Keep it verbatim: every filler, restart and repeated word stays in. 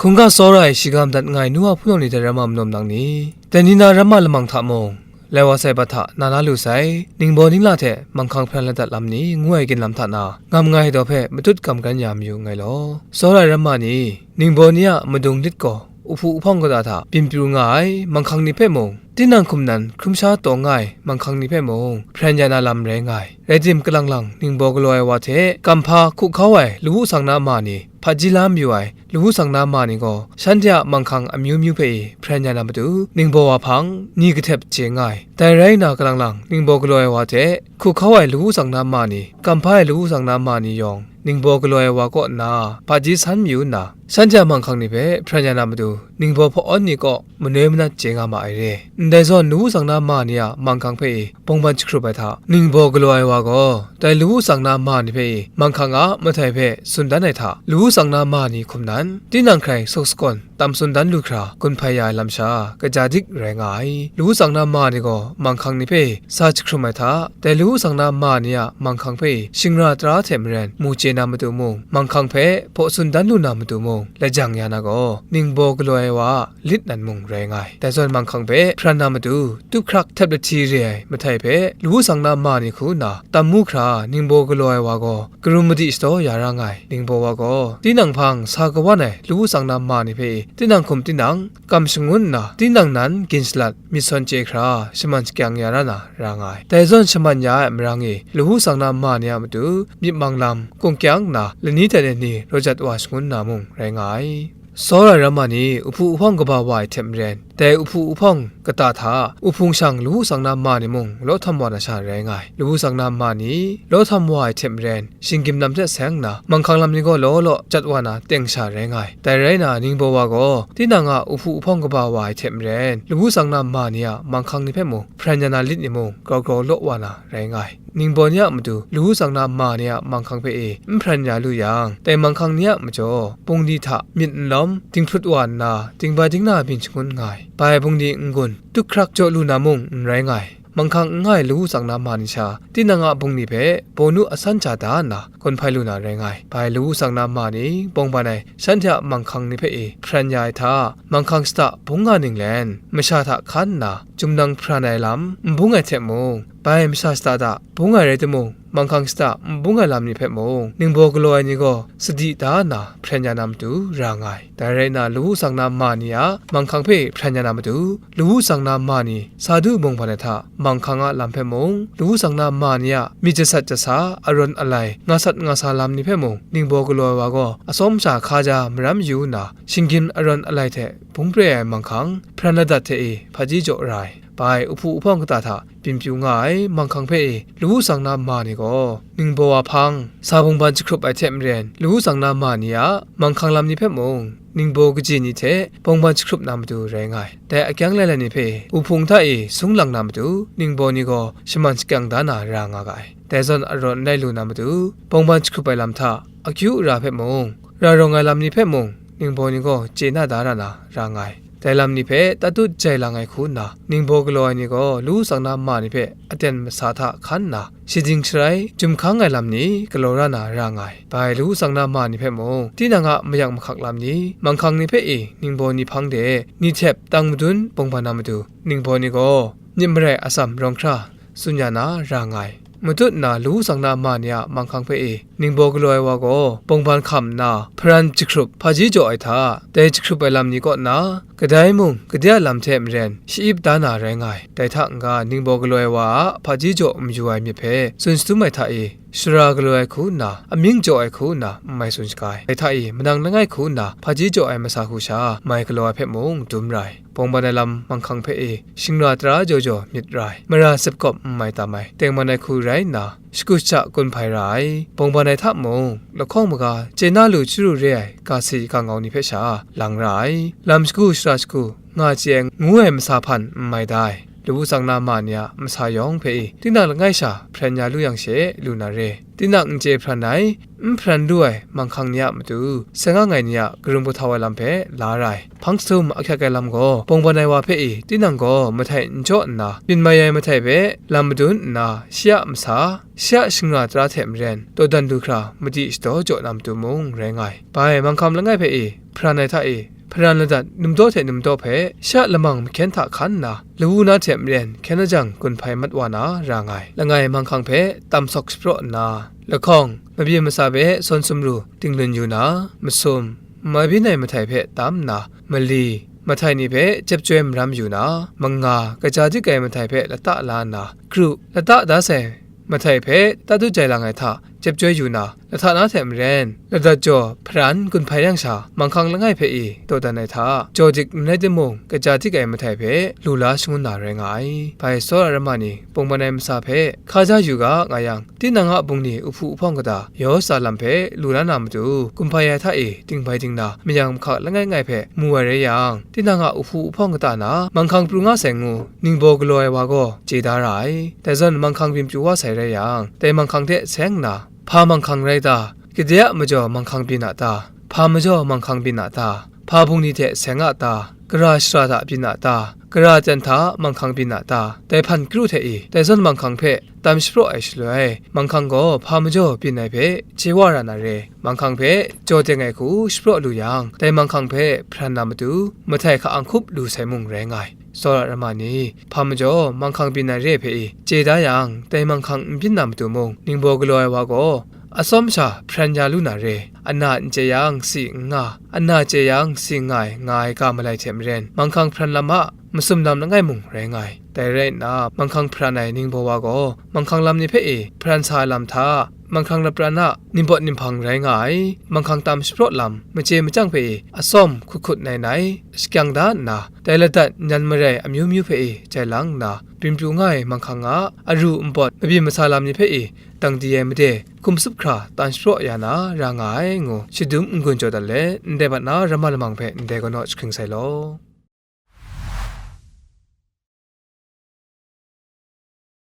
Hkungga tsawra ai shigam dat nga ai nu wa hpunau ni hte ramma malawm nang ni, dai ni na ramma lamang hta mung, lai wa sai bat hta na na lu sai, ningbaw ningla hte manghkang hpran ladat lam ni ngu ai ginlam hta na, ngam nga ai daw hpe matut kamkan ya mayu nngai law. Tsawra ai ramma ni, ningbaw ni a madung lit gaw, uhpu uhpawng kata hta byin pru nga ai manghkang ni hpe mung, tinang hkum nan hkrum sha taw nga ai manghkang ni hpe mung, hpren ya na lam rai nga ai. Rai tim, kalang lang ningbaw galaw ai wa hte kamhpa hku hkau ai lawu sang na ma ni, hpaji la mayu ai lawu sang na ma ni gaw, shanhte a manghkang amyu myu hpe e hpren ya na matu, ningbaw wa hpang ni kahtep chye nga ai. Dai rai nna, kalang lang ningbaw galaw ai wa hte hku hkau ai lawu sang na ma ni, kamhpa ai lawu sang na ma ni yawng, ningbaw galaw ai wa kaw nna hpaji san mayu nna, shanhte a manghkang ni hpe hpren ya na matu, ningbaw hpa-awn ni kaw manoi manat chye nga ma ai re. Ndai zawn, lawu sang na ma ni a manghkang hpe e bawngban jahkrup ai hta, ningbaw galaw ai wa gaw, dai lawu sang na ma ni hpe e manghkang a mahtai hpe tsun dan ai hta, lawu sang na ma ni hkum nan, tinang hkrai suk sakawn tam tsun dan lu hkra gun hpai ya ai lam sha, kaja dik rai nga ai. Lawu sang na ma ni gaw manghkang ni hpe sa jahkrum ai hta, dai lawu sang na ma ni a manghkang hpe shingra tara hte maren mu chye na matu mung, manghkang hpe hpaw tsun dan lu na matu mung, lajang ya na gaw, ningbaw galaw ai wa a lit nan mung rai nga ai. Dai zawn, manghkang hpe hpran na matu, tup hkrak htep lahti re ai mahtai hpe lawu sang na ma ni hku nna tam mu hkra, ningbaw galaw ai wa gaw, karum madi shadaw ya ra nga ai. Ningbaw wa gaw, tinang hpang sa kawan ai lawu sang na ma ni hpe, tinang hkum tinang kam shangun nna, tinang nan gin shalat myit sawn chye hkra, shaman shakyang ya ra na ra nga ai. Dai zawn, shaman ya ai marang e lawu sang na ma ni a matu myit mang lam kungkyang nna, lani hte lani raw jat wa shangun na mung rai nga ai. Tsawra ai ramma ni, uhpu uhpawng kaba wa ai hte maren, dai uhpu uhpawng kata hta uhpung shang lawu sang na ma ni mung law htam wa na sha rai nga ai. Lawu sang na ma ni law htam wa ai hte maren, shinggyim lam hte seng nna, manghkang lam ni gaw law law jat wa na teng sha rai nga ai. Dai rai nna, ningbaw wa gaw, tinang a uhpu uhpawng kaba wa ai hte maren, lawu sang na ma ni a manghkang ni hpe mung, hpren ya na lit ni mung, grau grau law wa na rai nga ai. Ningbaw ni a matu, lawu sang na ma ni a manghkang hpe e n hpren ya lu yang, dai manghkang ni a majaw, bungli hta myit n lawm, dinghprut wa nna, dingbai dingna byin shangun nga ai. Bai bungli n-gun, tup hkrak jaw lu na mung n rai nga ai. Manghkang n nga ai lawu sang na ma ni sha, tinang a bungli hpe bawnu asan ja da nna, gun hpai lu na rai nga ai. Bai lawu sang na ma ni bawngban ai shanhte a manghkang ni hpe e hpren ya ai hta, manghkang shata bung nga ninglen, masha hta hkan nna, jumnang hpran ai lam n bung ai hte mung, bai masha shata hta bung ai rai timung, manghkang shata n bung ai lam ni hpe mung, ningbaw galaw ai ni gaw sadi da nna hpren ya na matu ra nga ai. Dai rai nna, lawu sang na ma ni a manghkang hpe hpren ya na matu, lawu sang na ma ni sa du bawngban ai hta manghkang a lam hpe mung, lawu sang na ma ni a myit jasat jasa, arawn alai, nga sat nga sa lam ni hpe mung, ningbaw galaw ai wa gaw atsawm sha hkaja maram yu nna, shinggyim arawn alai hte bung pre ai manghkang, hpran ladat hte e hpaji jaw ra ai. Bai, uhpu uhpawng kata hta byin pyu nga ai manghkang hpe e lawu sang na ma ni gaw, ningbaw a hpang sa bawngban jahkrup ai hte maren, lawu sang na ma ni a manghkang lam ni hpe mung, ningbaw kaji ni hte bawngban jahkrup na matu rai nga ai. Dai akyang lai lai ni hpe, uhpung hta e sung lang na matu, ningbaw ni gaw shaman shakyang da na ra nga ga ai. Dai zawn, arawn alai lu na matu, bawngban jahkrup ai lam hta akyu ara hpe mung, ra rawng ai lam ni hpe mung, ningbaw ni gaw chye na da ra na ra nga ai. Dai lam ni hpe tatut jai lang ai hku nna, ningbaw galaw ai ni gaw lawu sang na ma ni hpe aten masa hta hkan nna, shading sharai, jum hkang ai lam ni galaw ra na ra nga ai. Bai, lawu sang na ma ni hpe mung, tinang a mayak mahkak lam ni, manghkang ni hpe e ningbaw ni hpang de ni htep tang madun bawngban na matu, ningbaw ni gaw myit marai atsam rawng hkra tsun ya na ra nga ai. Matut nna, lawu sang na ma ni a manghkang hpe e ningbaw galaw ai wa gaw, bawngban hkam nna, hparan jahkrup hpaji jaw ai hta, dai jahkrup ai lam ni kaw nna, kadai mung, gade a lam hte maren, sha-ip da na rai nga ai. Dai hta n-ga, ningbaw galaw ai wa a hpaji jaw mayu ai myit hpe tsun shadum ai hta e, shara galaw ai hku nna, amying jaw ai hku nna, n mai tsun shaga ai. Dai hta e, manang langai hku nna, hpaji jaw ai masa hku sha, mai galaw ai hpe mung dum ra ai. Bawngban ai lam manghkang hpe e, shingra tara jaw jaw myit ra ai, mara sep kawp n mai tam ai, tengman ai hku rai nna, shagu shaja gun hpai ra ai. Bawngban ai hta mung, lahkawng maga, chye na lu chyaru re ai, ga si ga ngau ni hpe sha lang ra ai. Lam shagu shara shagu, nga chye ai ngu ai masa hpan n mai da ai. lawu tsang na ma ni a masa yawng hpe i, tinang langai sha hparan ya lu yang she lu na re. Tinang n chye hparan ai, n hparan lu ai manghkang ni a matu, saingang ai ni a karum kahtau ai lam hpe la ra ai. Hpang jahtum ahkyak ai lam gaw, bawngban ai wa hpe i, tinang gaw mahtai n jaw nna, byin mai ai mahtai hpe lam madun nna, shi a masa, shi a shingra tara hte maren, dawdan du hkra madi shadaw jaw na matu mung rai nga ai. Bai manghkang langai hpe i, hparan ai hta i, hparan ladat numdaw hte numdaw hpe shi a lamang mahkyen hta hkan nna, lawu na hte maren hkyen lajang gun hpai mat wa na ra nga ai. Langai manghkang hpe tam sawk shapraw nna, lahkawng, mabyin masa hpe sawn sumru dinglun yu na, masum, mai byin ai mahtai hpe tam nna, mali, mahtai ni hpe jep chyoi maram yu na, manga, kaja dik ai mahtai hpe lata la nna, kru, lata da sai mahtai hpe tatu jai lang ai hta jep chyoi yu na, lahta na hte maren, ladat jaw hparan gun hpai yang sha, manghkang langai hpe i dawdan ai hta, jaw dik n rai timung, kaja dik ai mahtai hpe lu la shangun na rai nga ai. Bai tsawra ai ramma ni, bawngban ai masa hpe hkaja yu ga nga yang, tinang a bungli uhpu uhpawng kata yaw sa lam hpe lu la na matu, gun hpai ai hta e ding bai ding na, mayang mahka langai ngai hpe mu ai rai yang, tinang a uhpu uhpawng kata na manghkang pru nga sai ngu, ningbaw galaw ai wa gaw chye da ra ai. Dai zawn manghkang byin pru wa sai rai yang, dai manghkang hte seng nna, hpa manghkang rai ta? Gade a majaw manghkang byin a ta? Hpa majaw manghkang byin a ta? Hpa bungli hte seng a ta? Gara shara hta byin a ta? Gara jan hta manghkang byin a ta? Dai hpan kru hte i, dai zawn manghkang hpe tam shapraw ai shaloi, manghkang gaw hpa majaw byin ai hpe chye wa ra na re. Manghkang hpe jaw teng ai hku shapraw lu yang, dai manghkang hpe hparan na matu, mahtai hka-ang hkup lu sai mung rai nga ai. Tsawra ai ramma ni, hpa majaw manghkang byin ai re hpe i, chye da yang, dai manghkang n byin na matu mung, ningbaw galaw ai wa gaw, atsawm sha hparan ya lu na re, ana n chye yang si n nga, ana chye yang si n nga ai, nga ai ga malai hte maren, manghkang hparan lam a masum lam langai mung rai nga ai. Dai rai nna, manghkang hparan ai ningbaw wa gaw, manghkang lam ni hpe i hparan sa ai lam hta, manghkang lapran a ningpawt ninghpang rai nga ai, manghkang tam shapraw lam, machye machyang hpe i atsawm hkut hkut nai nai, shakyang da nna, dai ladat nyan marai amyu myu hpe i jai lang nna, byin pru nga ai manghkang a aru npawt mabyin masa lam ni hpe i dang di ai made, hkum tsup hkra tan shapraw ya na ra nga ai ngu, shadum n-gun jaw dat let, ndai bat na ramma lamang hpe ndai kanaw jahkring sai law.